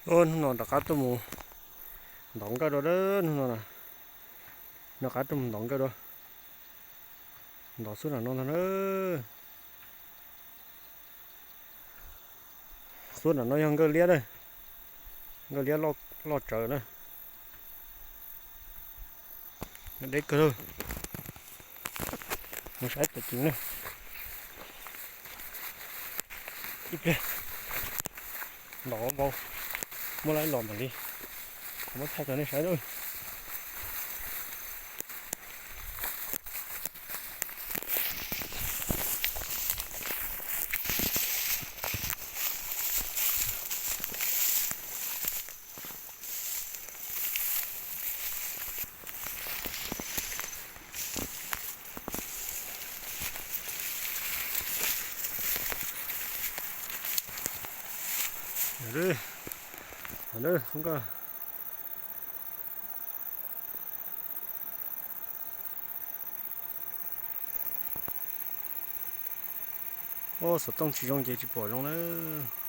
Hnub no rov qab tuaj mus ntov nkawj dua, hnub no rov qab tuaj mus ntov nkawj dua. Ntov xub nram no ntag na. Xub nram no yog nkawj liab na, nkawj liab loj tsawv na. Deb kawg lawm. Mus saib tawm ceev na. Ib pliag ntov vau, muab laib los mam li muab thaij rau nej saib lawm. Xov tooj tsis zoo ces tsis pom zoo nawb.